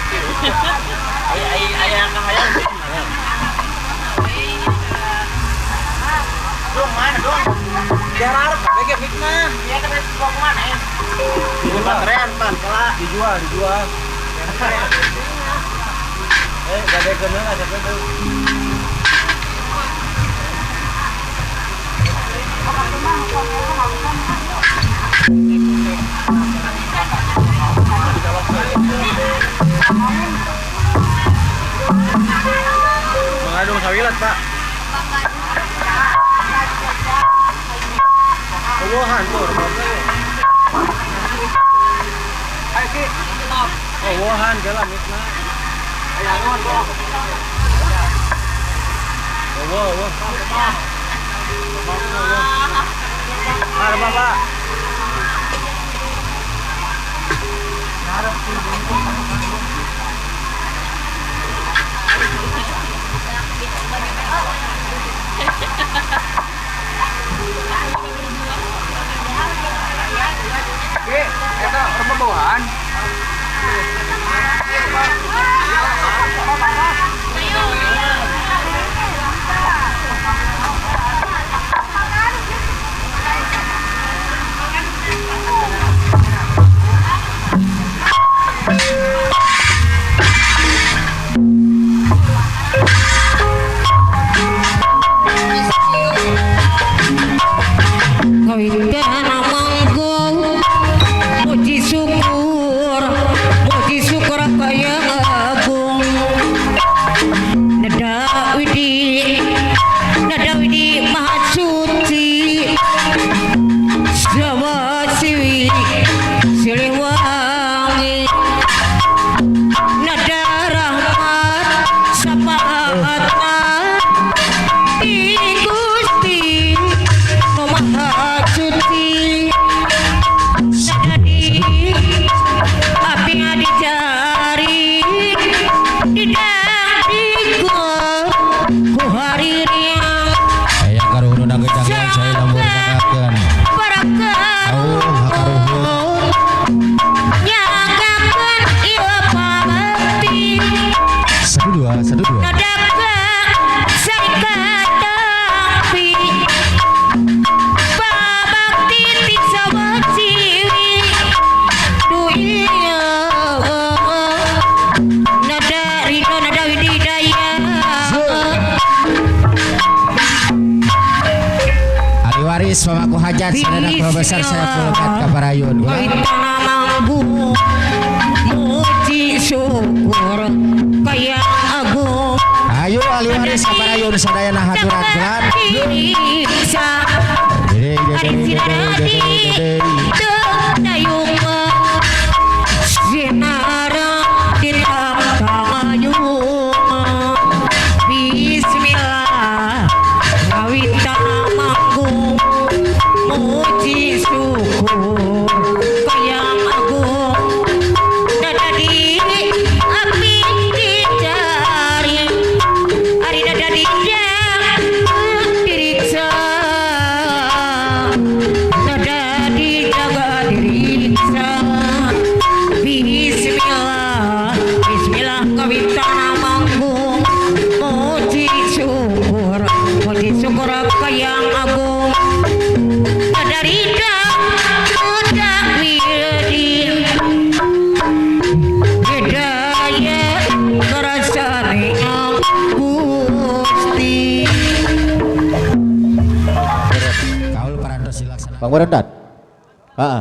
Aya kahayang. Dong mana dong? Biar bege mikna. Iya kan bawa kemana ya? Di baterean pan, kala dijual. Gak ada lah siapa itu. Mengadung sawilat, Pak. Owohan tuh, ayo Ki. Owohan jalan mikna. Ayo anuan kok. Owo, owo. Ada Bapak. Oke, eta remebohan. Pamaku hajat sadana besar saya pulukat kaparayun. Muji syukur kaya agung. Ayo ahli waris kaparayun sadayana haturan gelar. Bismillah kawitana manggung muji syukur kayang agung dada di api dicari ari dada di diriksa dada dijaga diriksa. Bismillah bismillah kawitana manggung muji syukur kayang agung Bang Warendat. Heeh.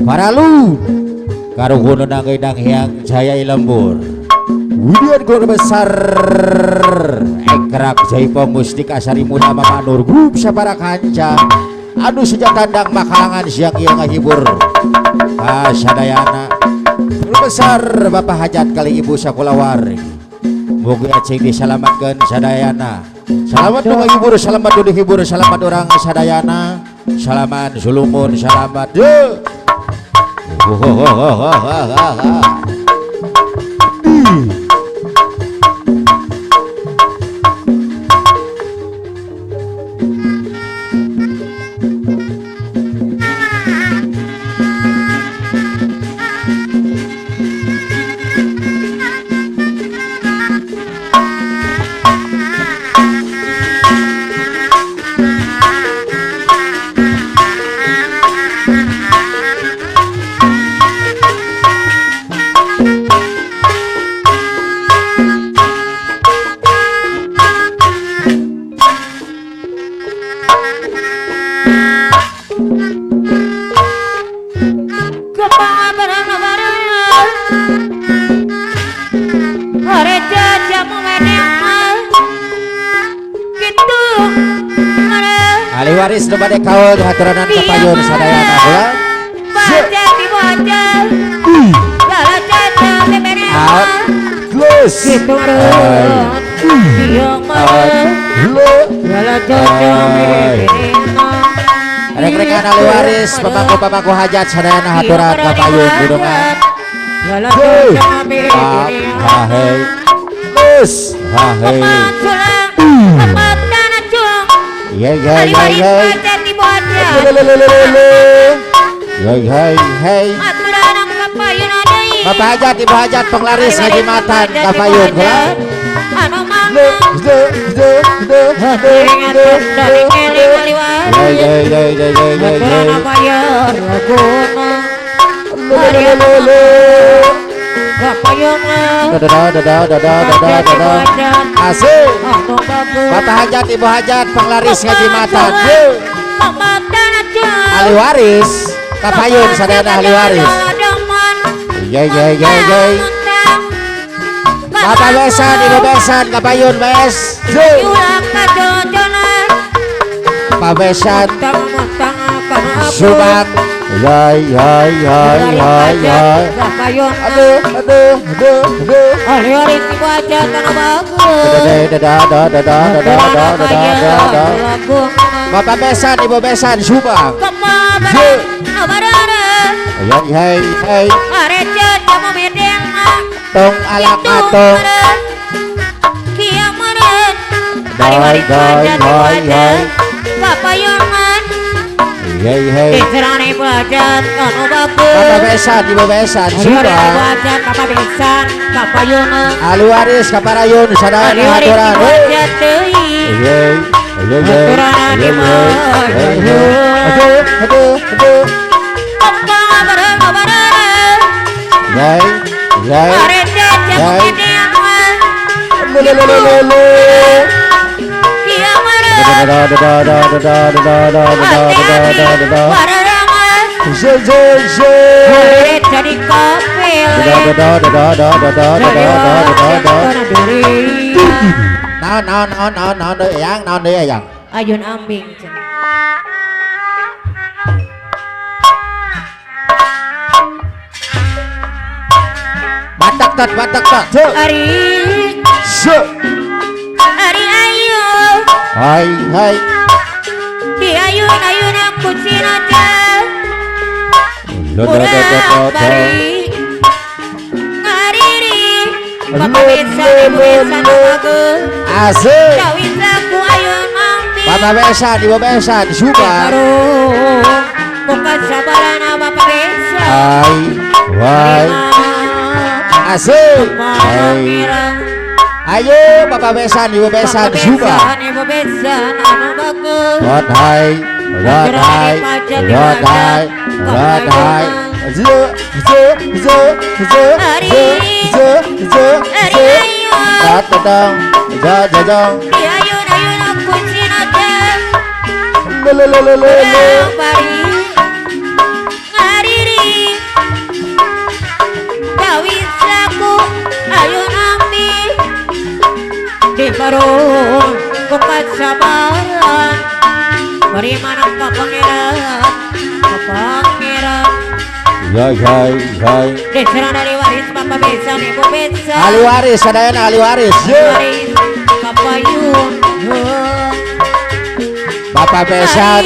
Paralu karuhun nang Hyang Jaya Lembur. Widian keluarga besar Ekrab Jaipo Mustika Sari Muda Mama Nur Grup Sapara Kanca anu sejak tandang makalangan siang ieu ngahibur kasadayana. Keluarga besar Bapak Hajat kali Ibu sakulawargi. Mugi acing disalamatkeun sadayana. Selamat nu ngahibur, selamat nu dihibur, selamat urang sadayana. Salaman sulumun, salamat. waris nu bade kaul dihaturanan ka payun sadayana ulah. Close. Rek-rekan ahli waris pemangku-pemangku hajat sadayana haturan ka payun gunungan. Ha hey. Close. Ha hey. Ye ye ye ye. Ye hey hey. Bapak hajat, ibu hajat, penglaris ngajimatan ka payun kula. Asik. Bapak hajat, ibu hajat, penglaris ngajimatan. Ahli waris ka payun sadayana ahli waris. Ye ye ye ye. Bapak besan, ibu besan, kapayun bes. Bapak besan, Subang. Ye ye ye ye ye. Aduh aduh aduh aduh. Bapak besan, ibu besan, Subang. Ye ye ye. Tong alak atong. Dai dai dai dai. Hey hey. Bapak besan, ibu besan, Subang. Ahli waris kaparayun sadayana haturan. Hey hey hey hey. Aduh aduh aduh. Yai yai yai. Naon naon naon naon deui eyang, naon deui eyang. Ayun ambing. Batak tat batak tat. Ari se. Ari ayu. Hai hai. Di ayun ayun aku sinaja. Bari ngariri. Bapak besan ibu besan bagus. Asik. Cawisaku ayun ambing. Bapak besan ibu besan Subang. Bukan sabarana bapak besan. Hai wai. Asik. Hey. Ayo bapak besan, ibu besan, Subang. Rot hai, rot hai, rot hai, rot hai. Ze ze ze ze ze ze ze ze. Rot dong, ja ja dong. Le le le le le. Parung bukan sabaran beri mana ka pangeran ka pangeran. Ya ya ya. Diserang dari waris bapak besan ibu besan. Ahli waris sadayana ahli waris. Waris kapayun. Bapak besan,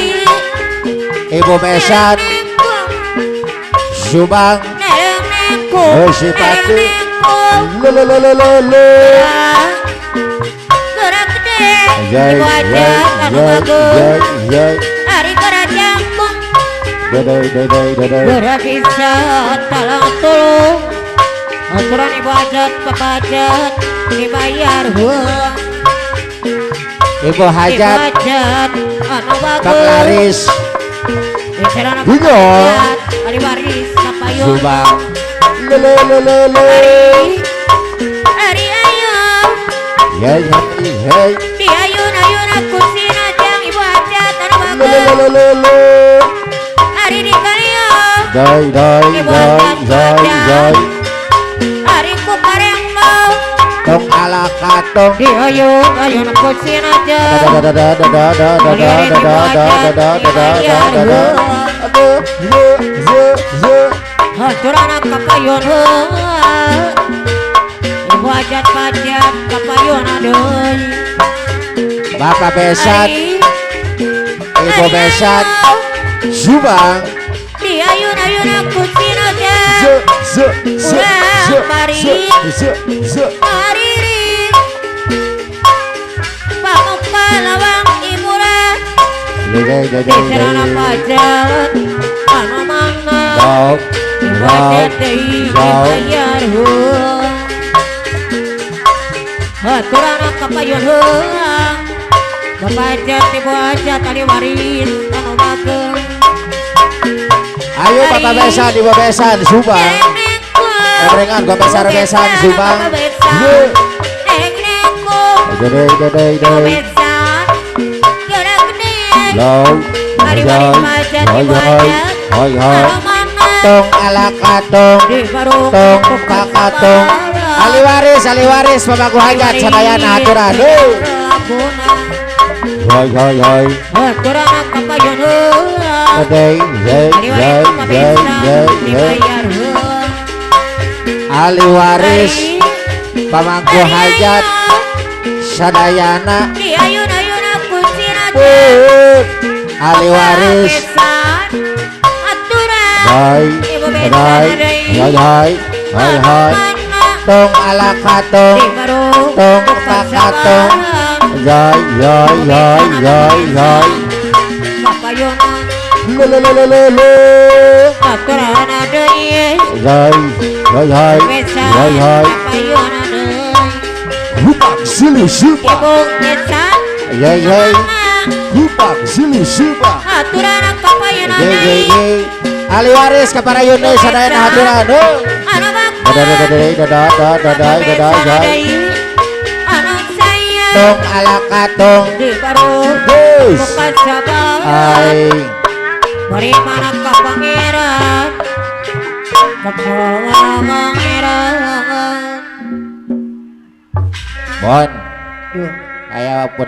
ibu besan, Subang. Oh si pati. Le le le le le. Yai yai yai yai. Ari kerajaan Dedai dedai dedai. Berakisa talang tolong. Aturan ibu hajat bapak hajat dibayar. Ibu hajat penglaris. Bingo. Ari waris kapayun. Subang. Le le le le le. Ari ayo. Yai yai yai. Di ayun ayun aku sinajang ibu hajat anu bagus. Le le le le. Ari di kaliyo. Dai dai dai dai dai. Ari ku kareng mau. Tong ala katong di ayun-ayun ku sinaja da da da da da da da da da da da da da da da haturana kapayun ibu hajat pajat kapayun aduh Bapak Besan Ibu Besan Subang di ayun-ayun aku sinaja ze ze ze ze ze mariri pamuka lawang imurah di sarana pajat anu mangga ibu hajat deui dibayar haturana kapayun Bapak hajat ibu hajat ahli waris anu mageng. Ayo Bapak Besan Ibu Besan Subang Ebrengan gua besar besan Subang. Gede gede gede. Low. Hoi hoi. Tong ala katong. Tong kakatong. Ahli waris pamangku hajat sadayana aturan. Hoi hoi hoi. Gede gede gede gede. Ahli waris pamangku hajat sadayana ahli waris hai hai hai hai hai tong ala katong tong pakatong yai yai yai yai yai le le le le le yai yai yai yai yai Hupak sili sipa yai yai Hupak sili sipa yai yai yai ahli waris kaparayun deui sadayana haturan tong ala katong bus aing bari mana ka pangeran pangeran bon aya.